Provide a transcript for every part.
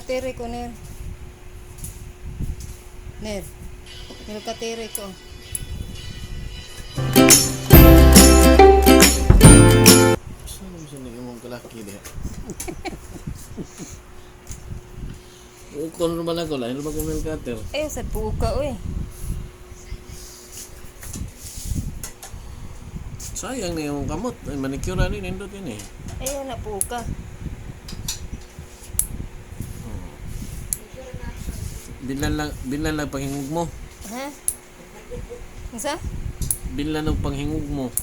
Milkatere ko, Ner. Ner. Milkatere ko. Saan mo siya imong kalaki diha? Ukon naman ako, lain naman ko milk cutter. Ay, sa puka, uy. Sayang na yung kamot. Ay, manicure ani, nindot yun eh. Ayaw na puka. Binlan lang panghingog mo. Ha? Unsa? Binlan ang panghingog mo.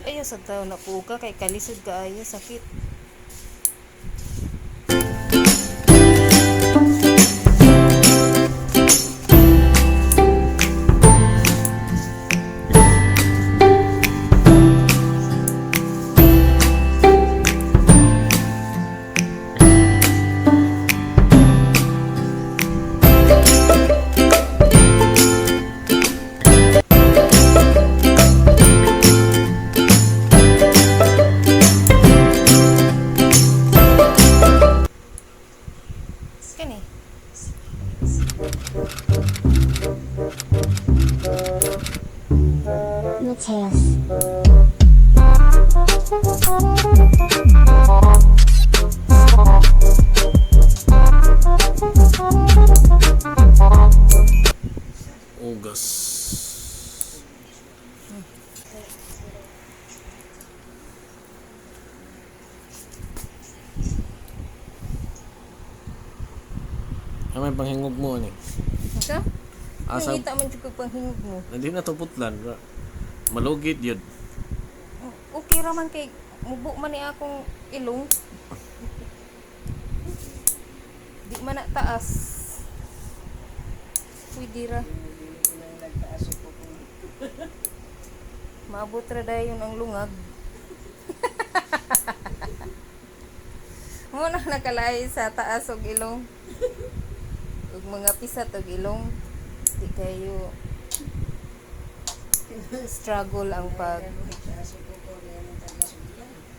Ayaw sa tao na puka kay kalisod kaayo sakit. Kani. Mateus. Ugas. Ano may panghingog mo ani? Unsa? Asa Nangita man jud ko panghingog mo. hindi na to putlan. Malugit yun. Okay ra man kay mubo man ni akong ilong. Di man na taas. Pwede ra. Maabot ra dayon ang lungag. Mo na nakalahi sa taas og ilong. Ug mga pisat og ilong. Di kayo struggle ang pag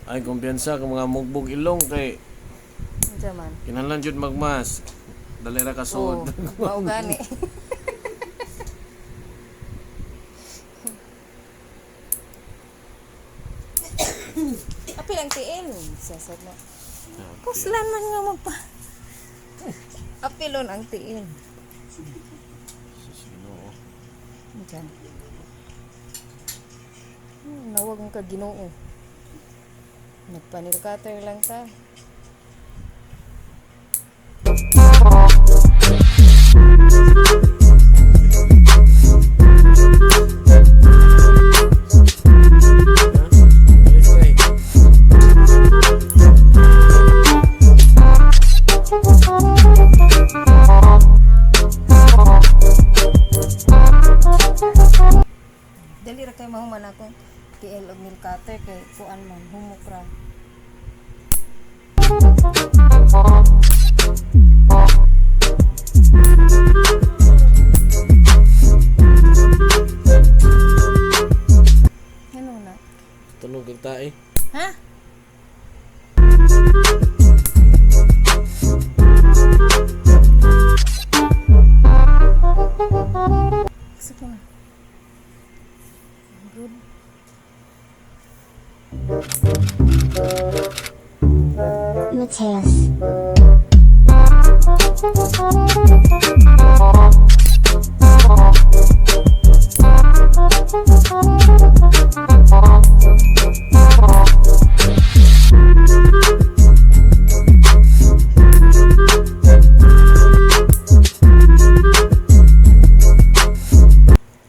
Ay, kumpiyansa kung mga mugbog ilong kay unsa man. kinahanglan jud magmas. Dali ra ka Oo, suod. mao gani. Apil ang tiil. Sasad na. Puslan man nga magpa. Apilon ang tiil. Sus, Ginoo. Diyan. Nawag ang kaginoo. Nagpanil cutter lang ta. Ha? Alis na eh. Dali ra kay mahuman akong tiil og nail cutter kay kuan man humok ra. Ano na? Tunog kag tae. Ha? Gusto ko na. Good. Mateus.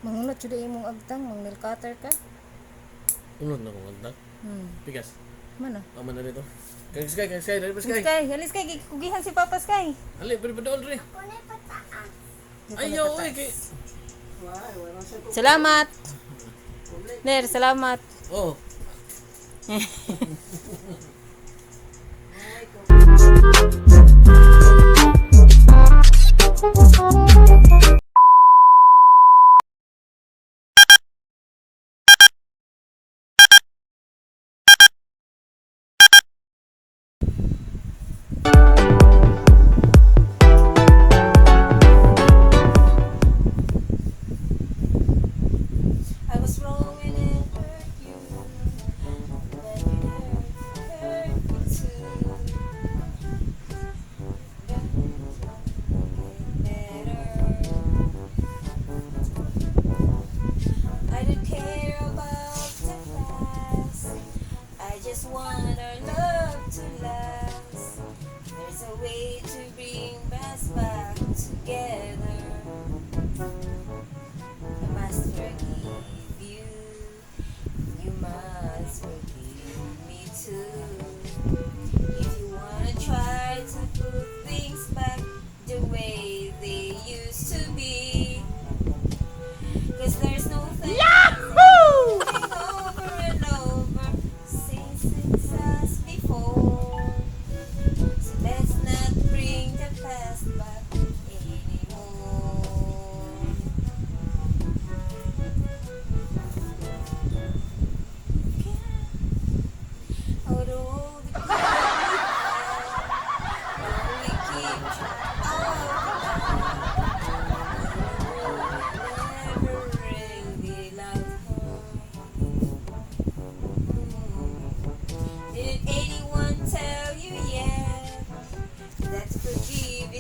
Mangunot jud imong agtang, mang nail cutter ka. Unod na kong agtang. Pikas. Mana? Aman na dito. Kag sky, kag sky, dali pa sky. Sky, alis kay gikugihan si Papa Sky. Ali, pwede pa doon rin. Ayaw, eh, kay. Salamat. Ner, salamat. Oh.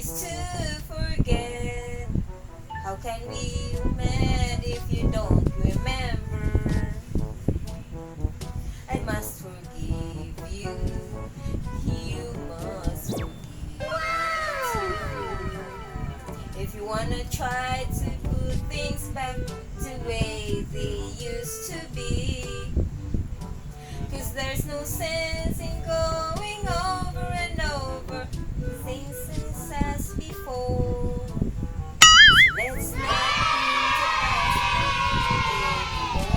Is to forget. How can we mend if you don't remember? I must forgive you. You must forgive me too. If you wanna try to put things back the way they used to be. 'Cause there's no sense in going over and over same things as before. So let's not bring the past anymore.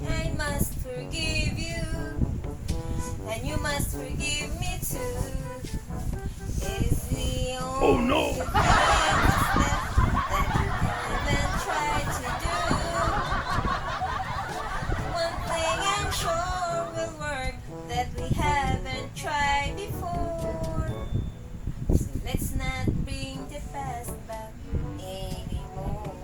I must forgive you, and you must forgive me too. Is the only, oh no, thing that's left that you haven't tried to do. One thing I'm sure will work that we haven't tried before. So let's not bring the past back anymore.